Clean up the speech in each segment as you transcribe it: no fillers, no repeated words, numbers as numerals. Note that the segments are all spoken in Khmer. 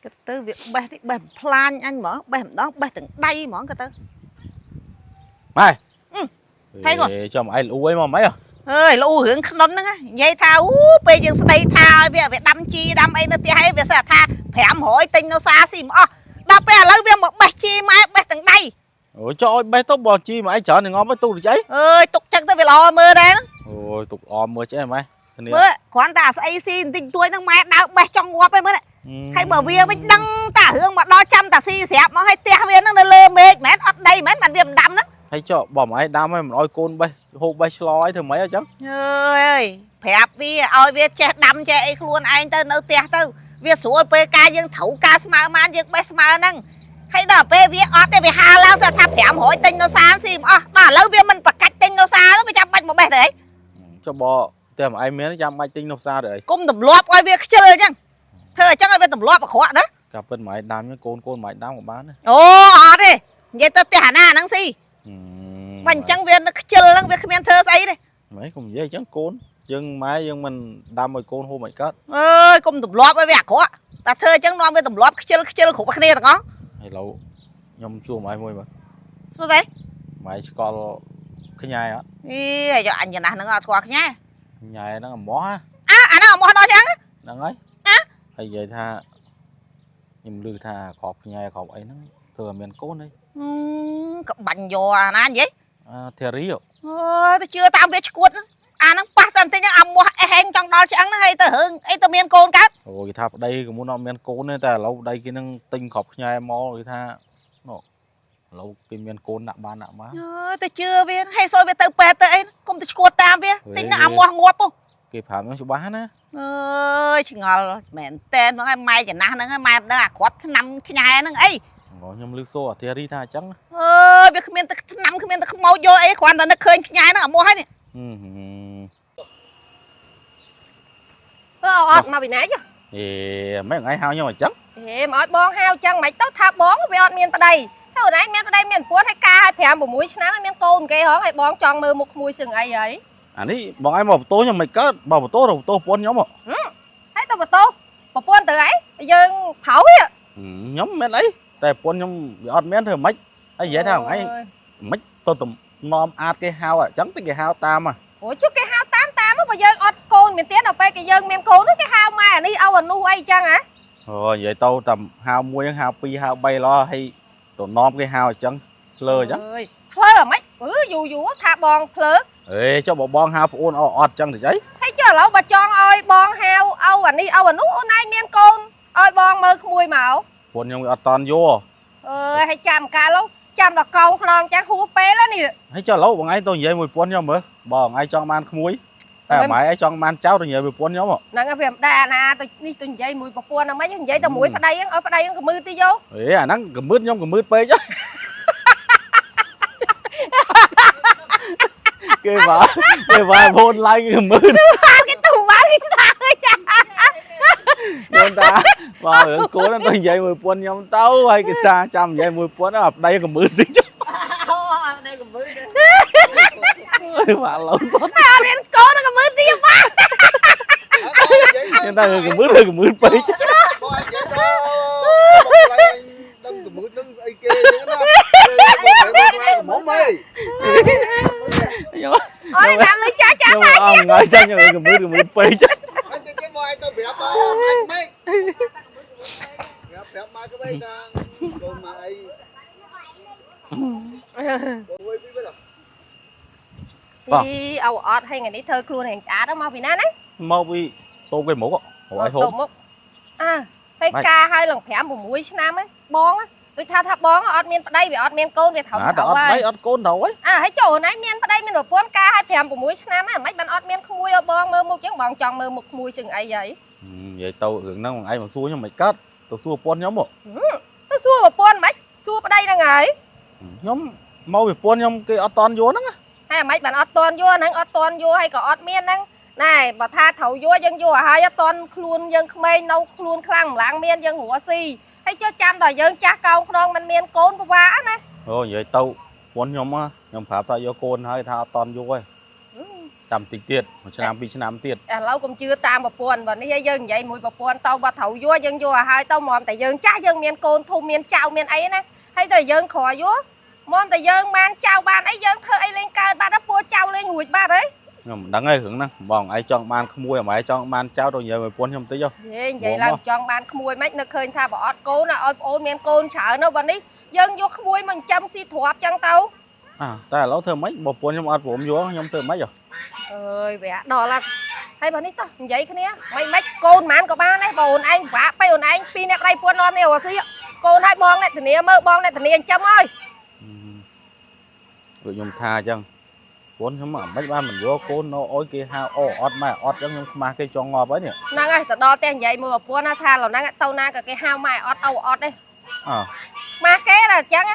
គិតទៅវាបេះនេះបេះបំផ្លាញអញហ្មងបេះម្ដងបេះទាំងដៃហ្មងគិតទៅ ម៉ែ ថៃគាត់ អេចាំឯងលូអីមកម៉េចហ៎ អើយលូរឿងខ្នុនហ្នឹងណានិយាយថាអូពេលយើងស្ដីថាឲ្យវាវាដាំជីដាំអីនៅផ្ទះហើយវាស្អាតថា500ទិញនៅសាស៊ីមិនអស់ដល់ពេលឥឡូវវាមកបេះជីម៉ែបេះទាំងដៃ អូយចុះឲ្យបេះទៅបើជីមកឯងច្រើនងំទៅទូទៅចី អើយទុកចឹងទៅវាល្អមើលដែរហ្នឹង អូយទុកអមមើលចេះម៉ែគ្នា មើលគ្រាន់តែអាស្អីស៊ីបន្តិចបន្តួចហ្នឹងម៉ែដើរបេះចង់ងាប់ឯងមើលហើយបើវាវិញដឹងតារឿងមកដល់ចាំតាស៊ីស្រាប់មកឲ្យផ្ទះវាហ្នឹងនៅលើមេឃមែនអត់ដីមែនបានវាមិនដាំហ្នឹង ហើយចុះបើម៉ែដាំឲ្យមិនឲ្យកូនបេះហូបបេះឆ្លោអីធ្វើម៉េចអញ្ចឹង អើយប្រាប់វាឲ្យវាចេះដាំចេះអីខ្លួនឯងទៅនៅផ្ទះទៅវាស្រួលពេលការយើងត្រូវការស្មើបានយើងបេះស្មើហ្នឹងហើយដល់ពេលវាអត់ទេវាហាឡើងស្អាតថា500ទិញនៅសាស៊ីមិនអស់ដល់ឥឡូវវាមិនប្រកាច់ទិញនៅសាទៅវាចាំបាច់មកបេះទៅអី ចុះបើតែម៉ែមានចាំបាច់ទិញនៅផ្សារទៅអី គុំទម្លាប់ឲ្យវាខ្ជិលអញ្ចឹងធ្វើអញ្ចឹងឲ្យវាទម្លាប់អាក្រក់ណា កាពិតម៉ែដាំកូនកូនម៉ែដាំក៏បានដែរ អូអត់ទេនិយាយទៅផ្ទះអាណាហ្នឹងស៊ីបើអញ្ចឹងវានៅខ្ជិលហ្នឹងវាគ្មានធ្វើស្អីទេ ម៉េចកុំនិយាយអញ្ចឹងកូនយើងម៉ែយើងមិនដាំឲ្យកូនហូបមិនកើត អើយគុំទម្លាប់ឲ្យវាអាក្រក់តែធ្វើអញ្ចឹងនាំវាទម្លាប់ខ្ជិលខ្ជិលគ្រប់គ្នាទាំងអស់ ហើយឡូវខ្ញុំជួម៉ែមួយមើល ស្រួលទេ ម៉ែឆ្កល់ខ្ញ៉ែអត់ អីយកអញចំណាស់ហ្នឹងអត់ស្គាល់ខ្ញែ ខ្ញ៉ែហ្នឹងអាម៉ោះ អើអាហ្នឹងអមោះដល់ចឹង ហ្នឹងហើយហើយនិយាយថាខ្ញុំឮថាក្របខ្ញែក្របអីហ្នឹងធ្វើឲ្យមានកូនអី ក្បាញ់យកអាណានិយាយ អាធារី អើយទៅជឿតាមវាឈួតហ្នឹងអាហ្នឹងប៉ះតែបន្តិចហ្នឹងអាមោះអេហែងចង់ដល់ឆ្អឹងហ្នឹងហើយទៅរឿងអីទៅមានកូនកើត អូគេថាប្តីកមុនអត់មានកូនទេតែឥឡូវប្តីគេនឹងទិញក្របខ្ញែមកគេថាណូឥឡូវគេមានកូនដាក់បានដាក់បាន អើយទៅជឿវាហើយសូយវាទៅពេទ្យទៅអីគុំទៅឈួតតាមវាទិញហ្នឹងអាមោះងាប់ហ៎ គេប្រាប់ខ្ញុំច្បាស់ណា អើយឆ្ងល់មែនតែនហ្មងឯងម៉ែចំណាស់ហ្នឹងឯងម៉ែមិនដឹងអាគ្រាប់ថ្នាំខ្ញែហ្នឹងអី ខ្ញុំឮសូរអាធារីថាអញ្ចឹង អើយវាគ្មានទឹកថ្នាំគ្មានទឹកខ្មោចយកអីគ្រាន់តែនឹកឃើញខ្ញែហ្នឹងអាមោះហើយនេះ អឺអត់មកពីណាចុះ អេម៉េចថ្ងៃហៅខ្ញុំអញ្ចឹង ហេមកឲ្យបងហៅចឹងមិនទៅថាបងវាអត់មានប្តីហើយអូនឯងមានប្តីមានប្រពន្ធហើយការឲ្យ5 6ឆ្នាំហើយមានកូនគេហងហើយបងចង់មើលមុខក្មួយសឹងអីហើយ អានេះបងឯងមកបន្ទោខ្ញុំមិនកើតបើបន្ទោរបន្ទោប្រពន្ធខ្ញុំ ហើយទៅបន្ទោប្រពន្ធទៅអីយើងប្រោហ៎ ខ្ញុំមិនអីតែប្រពន្ធខ្ញុំវាអត់មានធ្វើម៉េចហើយនិយាយថាថ្ងៃមិនទៅទំនំអាចគេហៅអញ្ចឹងទៅគេហៅតាម អូជុះគេហៅតាមតាមបើយើងអត់កូនមានទៀតដល់ពេលគេយើងមានកូនគេហៅម៉ែអានេះឲ្យអានោះអីចឹងហ៎ អូនិយាយទៅតែហៅមួយហៅពីរហៅបីឡហើយទំនំគេហៅអញ្ចឹងភ្លើអញ្ចឹង អើយភ្លើអាម៉េចអឺយូរយូរថាបងភ្លើ អេចុះបើបងហៅប្អូនអអត់អញ្ចឹងទៅអី ហើយចុះឥឡូវបើចង់ឲ្យបងហៅឲ្យអានេះឲ្យអានោះអូនឯងមានកូនឲ្យបងមើលក្មួយមក ប្រពន្ធខ្ញុំវាអត់តន់យក អើយហើយចាំកាលនោះចាំដល់កោងខ្នងចាស់ហួពេលហ្នឹងនេះ ហើយចុះឥឡូវបងឯងទៅនិយាយមួយប្រពន្ធខ្ញុំមើលបងឯងចង់បានក្មួយតែម៉ែឯងចង់បានចៅទៅនិយាយមួយប្រពន្ធខ្ញុំ ហ្នឹងហើយវាមិនដែរអាណាទៅនេះទៅនិយាយមួយប្រពន្ធហ្នឹងមិននិយាយតែមួយប្តីហ្នឹងឲ្យប្តីហ្នឹងក៏មើលទីយក អេអាហ្នឹងកមឺតខ្ញុំកមឺតពេកគេបាគេបាបូនឡើងកមឺត គេទៅបានគេស្ដាយ ខ្ញុំតាបើរឿងកូនទៅនិយាយមួយប្រពន្ធខ្ញុំទៅហើយគេចាចាំនិយាយមួយប្រពន្ធអាប្តីកមឺតតិច អូអត់ដែរកំពើទេ បាទឡូវសត អត់មានកូនក៏មើលទីបា ខ្ញុំថាកមឺតកមឺតពេក បងឯងនិយាយទៅបងឯងដឹងកមឺតនឹងស្អីគេចឹងណាបងឯងបងឯងកំមុំអី ខ្ញុំ អត់តាមលុយចាស់ចាស់ ខ្ញុំអងងើយចាញ់កមឺតកមឺតពេក អញទៅទៀតបងឯងទៅប្រាប់បងអញម៉េចប្រាប់ប្រាប់មកក្បីតាកូនមកអីបងមួយពីរវិញ ពីអោអត់ហើយថ្ងៃនេះធ្វើខ្លួនរៀងឆ្អាតមកពីណាណា មកពីតូបគេមុខហូអីហូប ទៅមុខអើហើយការហើយឡើង5 6ឆ្នាំហ្នឹងបងដូចថាថាបងអត់មានប្តីវាអត់មានកូនវាត្រូវ ណាតែ ត្រូវហើយ អត់ប្តីអត់កូនត្រូវអី អើហើយចូលអូនឯងមានប្តីមានប្រពន្ធការឲ្យ5 6ឆ្នាំហ្នឹងមិនបានអត់មានក្មួយឲ្យបងមើលមុខចឹងបងចង់មើលមុខក្មួយចឹងអីហើយ និយាយទៅរឿងហ្នឹងបងឯងមកសួរខ្ញុំមិនកើតទៅសួរប្រពន្ធខ្ញុំ ទៅសួរប្រពន្ធមិនសួរប្តីហ្នឹងហើយ ខ្ញុំមកពីប្រពន្ធខ្ញុំគេអត់តន់យល់ហ្នឹង ហើយអាម៉េចបានអត់តន់យល់ហ្នឹងអត់តន់យល់ហើយក៏អត់មានហ្នឹងណែបើថាត្រូវយល់យើងយល់ឲ្យហើយអត់តន់ខ្លួនយើងក្មេងនៅខ្លួនខ្លាំងម្លងមានយើងរស់ស៊ីហើយចុះចាំដល់យើងចាស់កោងខ្នងមិនមានកូនពិបាកណា អូនិយាយទៅប្រពន្ធខ្ញុំខ្ញុំប្រាប់ថាយកកូនហើយថាអត់តន់យល់ទេ តាមតិចទៀតមួយឆ្នាំពីរឆ្នាំទៀត ឥឡូវកុំជឿតាមប្រពន្ធបើនេះយើងនិយាយមួយប្រពន្ធទៅបើត្រូវយកយើងយកឲ្យហើយទៅមកតែយើងចាស់យើងមានកូនធំមានចៅមានអីណាហើយតែយើងក្រយកមកតែយើងបានចៅបានអីយើងធ្វើអីលេងកើតបាត់ដល់ពួចៅលេងរួចបាត់ហី ខ្ញុំមិនដឹងទេរឿងហ្នឹងបងឯងចង់បានក្មួយអមឯងចង់បានចៅទៅនិយាយមួយប្រពន្ធខ្ញុំតិចហ៎ យេនិយាយឡើងចង់បានក្មួយមិននឹកឃើញថាបើអត់កូនឲ្យប្អូនមានកូនច្រើននៅបើនេះយើងយកក្មួយមកចិញ្ចឹមស៊ីទ្រាប់ចឹងទៅ អាតែឥឡូវធ្វើម៉េចបើប្រពន្ធខ្ញុំអត់ព្រមយកខ្ញុំធ្វើម៉េចហ៎ អើយវាដល់ហើយហើយបើនេះតោះនិយាយគ្នាមិនមិនកូនប៉ុន្មានក៏បានដែរបើអូនឯងពិបាកពេកអូនឯងពីរអ្នកប្តីប្រពន្ធនាំនេះរកស៊ីកូនឲ្យបងអ្នកធានាមើលបងអ្នកធានាចិញ្ចឹមហើយ គឺខ្ញុំថាអញ្ចឹងប្រពន្ធខ្ញុំអាម៉េចបានមិនយកកូននៅអុយគេហៅអូអត់ម៉ែអត់អញ្ចឹងខ្ញុំខ្មាស់គេចង់ងាប់ហើយនេះ ហ្នឹងហើយទៅដល់ផ្ទះនិយាយមើលប្រពន្ធណាថាឡូវហ្នឹងទៅណាក៏គេហៅម៉ែអត់ឪអត់ទេ អើ ម៉ាគេដល់អញ្ចឹង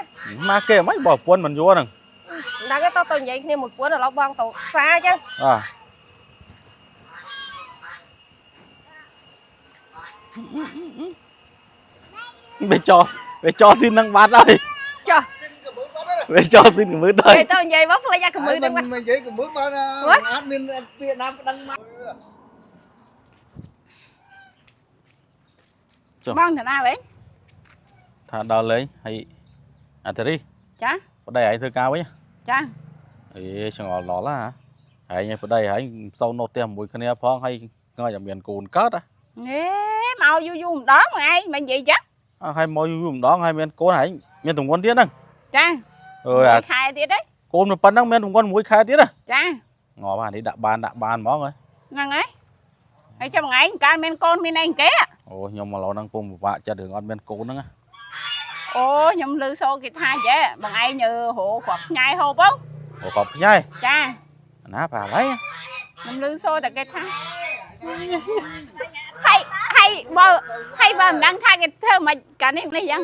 ម៉ាគេអាម៉េចបើប្រពន្ធមិនយកហ្នឹង ហ្នឹងទៅទៅនិយាយគ្នាមួយប្រពន្ធឥឡូវបងទៅផ្សារអញ្ចឹង អើវាចោវាចោស៊ីននឹងបាត់ហើយ ចុះ ស៊ីនកមើលបាត់ហើយ វាចោស៊ីនកម្ឺតហើយ គេទៅនិយាយមកផ្លេចអាកមើហ្នឹង មិននិយាយកមើលបានអត់មានពាក្យណាប្តឹងមក បងទៅណាវិញ ថាដល់លេងហើយអាតារី ចា ប្តីឯងធ្វើការវិញ ចា អេឆ្ងល់ដល់ហ่าឯងឯងប្តីឯងសូវនៅផ្ទះមួយគ្នាផងហើយងើយតែមានកូនកើតហ៎ ហេមកយូរយូរម្ដងឯងមិននិយាយចឹង អើហើយមកយូរយូរម្ដងហើយមានកូនឯងមានទម្ងន់ទៀតហ្នឹង ចា អើយអា ខែទៀតទេ កូនប៉ុណ្ណឹងមានទម្ងន់មួយខែទៀតហ៎ ចា ងាប់អានេះដាក់បានដាក់បានហ្មងហ៎ ហ្នឹងហើយហើយចាំថ្ងៃកាលមានកូនមានអីគេ អូខ្ញុំមកឡូវហ្នឹងពុំពិបាកចិត្តរឿងអត់មានកូនហ្នឹងណា អូខ្ញុំឮសូរគេថាចេះបងឯងញើរកគ្រាប់ខ្ញែហូបហ៎ អូកប់ខ្ញែ ចា ណាប៉ាហើយ ខ្ញុំឮសូរតែគេថាហើយហើយបើហើយបើមិនដឹងថាគេធ្វើមិនកាលនេះនេះចឹង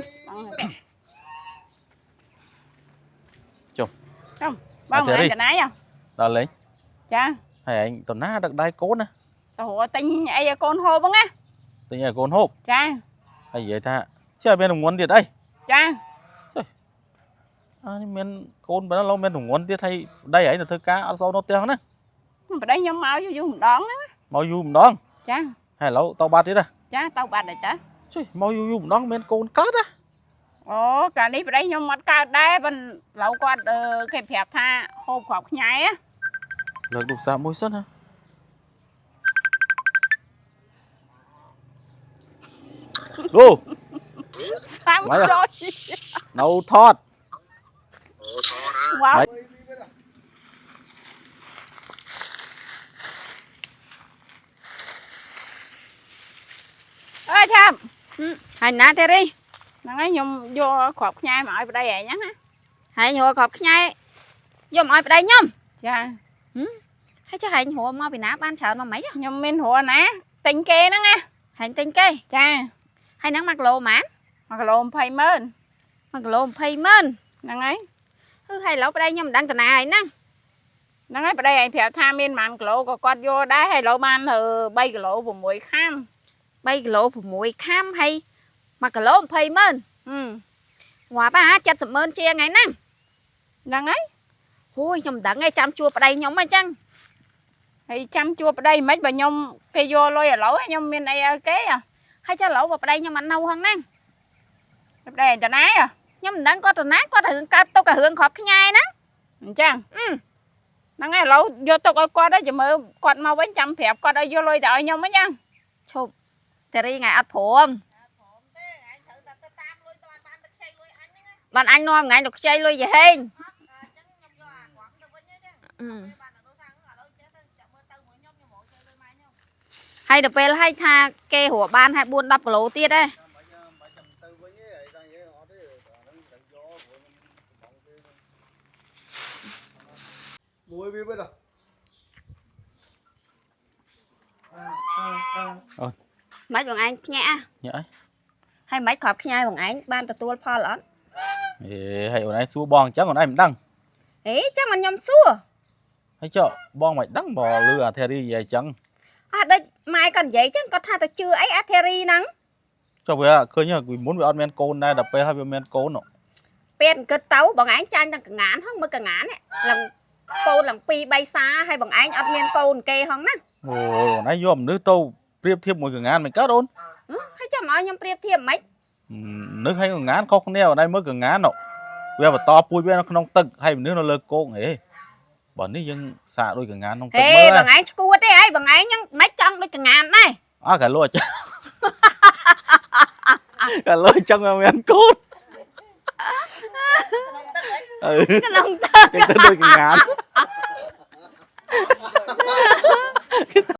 ចុះ បងឯងកណាយ ដល់លេង ចា ហើយឯងតំណាដឹកដៃកូនណា ទៅរកទិញអីឲ្យកូនហូបហ្នឹងណា ទិញឲ្យកូនហូប ចា ហើយនិយាយថាចេះមានទម្ងន់ទៀតអី ចា អានេះមានកូនប៉ុណ្ណឹងឡូវមានទម្ងន់ទៀតហើយប្តីឯងទៅធ្វើការអត់សូវនៅផ្ទះហ្នឹងណា ប្តីខ្ញុំមកយូរយូរម្ដងហ្នឹង មកយូរម្ដង ចា ហើយឥឡូវទៅបាត់ទៀតហ៎ ចាទៅបាត់ហើយតា ជួយមកយូរយូរម្ដងមានកូនកើតហ៎ អូកាលនេះប្តីខ្ញុំអត់កើតដែរប៉ុន្តែឡូវគាត់អឺគេប្រាប់ថាហូបគ្រាប់ខ្ញែហ៎ លើកទូរស័ព្ទមួយសិនហ៎លូ សាំ ម៉េចហ៎ ចុយ នៅថត វ៉ាវអើឆាប់ ហើយណាទេរី ហ្នឹងហើយខ្ញុំយកគ្រាប់ខ្ញែមកឲ្យប្តីឯងហ្នឹងណា ហើយរកគ្រាប់ខ្ញែយកមកឲ្យប្តីខ្ញុំ ចា ហើយចុះហែងរកមកពីណាបានច្រើនមកម៉េចហ៎ ខ្ញុំមានរកណាទិញគេហ្នឹងណា ហែងទិញគេ ចា ហើយហ្នឹង1គីឡូប៉ុន្មាន 1គីឡូ20ម៉ឺន 1គីឡូ20ម៉ឺន ហ្នឹងហើយ ហឺហើយឥឡូវប្តីខ្ញុំមិនដឹងតាណាហើយហ្នឹង ហ្នឹងហើយប្តីឯងប្រាប់ថាមានប៉ុន្មានគីឡូក៏គាត់យកដែរហើយឥឡូវបាន3គីឡូ6ខាំ 3គីឡូ6ខាំហើយ1គីឡូ20ម៉ឺន ហឹម ងាប់ហ่า70ម៉ឺនជាងថ្ងៃហ្នឹង ហ្នឹងហើយ ហួយខ្ញុំមិនដឹងទេចាំជួបប្តីខ្ញុំអញ្ចឹង ហើយចាំជួបប្តីមិនបើខ្ញុំគេយកលុយឥឡូវខ្ញុំមានអីឲ្យគេហ៎ ហើយចុះឥឡូវបើប្តីខ្ញុំអត់នៅហ្នឹងហ្នឹង ប្តីឯងតាណាហ៎ ខ្ញុំមិនដឹងគាត់តាណាគាត់រឿងកើតទុកឲ្យរឿងគ្រាប់ខ្ញែហ្នឹង អញ្ចឹងហ្នឹងហើយឥឡូវយកទុកឲ្យគាត់ហើយចាំមើលគាត់មកវិញចាំប្រាប់គាត់ឲ្យយកលុយទៅឲ្យខ្ញុំវិញហ្នឹង ឈប់ទេរីថ្ងៃអត់ព្រម ព្រមទេឯងត្រូវតែទៅតាមលុយទៅបានទៅខ្ចីលុយអញហ្នឹងណា បានអញនាំថ្ងៃទៅខ្ចីលុយយីហេង អត់អញ្ចឹងខ្ញុំយកអាក្រំទៅវិញហ្នឹងចឹង អឺ បានទៅថាឥឡូវចេះទៅចាំមើលទៅមួយខ្ញុំខ្ញុំមកខ្ចីលុយម៉ែខ្ញុំ ហើយដល់ពេលហើយថាគេរកបានហើយ4 10គីឡូទៀតហ៎ បាច់ចាំទៅវិញទេហើយតានិយាយអត់ទេអាហ្នឹងត្រូវយកព្រោះខ្ញុំកំងគេមួយវាវិញ ម៉េចបងឯងភ្ញាក់ ញាក់អី ហើយម៉េចគ្រាប់ខ្ញែបងឯងបានទទួលផលអត់ អេហើយអូនឯងសួរបងអញ្ចឹងអូនឯងមិនដឹង ហេចាំមិនខ្ញុំសួរ ហើយចុះបងមិនដឹងបើលឺអាធារីនិយាយអញ្ចឹង អត់ដូចម៉ែគាត់និយាយចឹងគាត់ថាទៅជឿអីអាធារីហ្នឹង ចុះវាឃើញពីមុនវាអត់មានកូនដែរដល់ពេលហើយវាមានកូន ពេលគិតទៅបងឯងចាញ់ទាំងកងានហ្នឹងមើលកងាននេះឡើង កូនឡើង2 3សាហើយបងឯងអត់មានកូនគេហងណា អូអូនឯងយកមនុស្សទៅប្រៀបធៀបមួយកងានមិនកើតអូន ហើយចាំឲ្យខ្ញុំប្រៀបធៀបមិន នឹកហើយកងានខុសគ្នាអូនឯងមើលកងាននោះវាបន្តពូជវានៅក្នុងទឹកហើយមនុស្សនៅលើគោកហេបើនេះយើងសាកដូចកងានក្នុងទឹក ហេ មើល បងឯងឈួតទេអីបងឯងហ្នឹងមិនចង់ដូចកងានដែរ អើកាលូអញ្ចឹងកាលូអញ្ចឹងវាមានកូនអឺ ក្នុងទឹក គេទៅដូចកងាន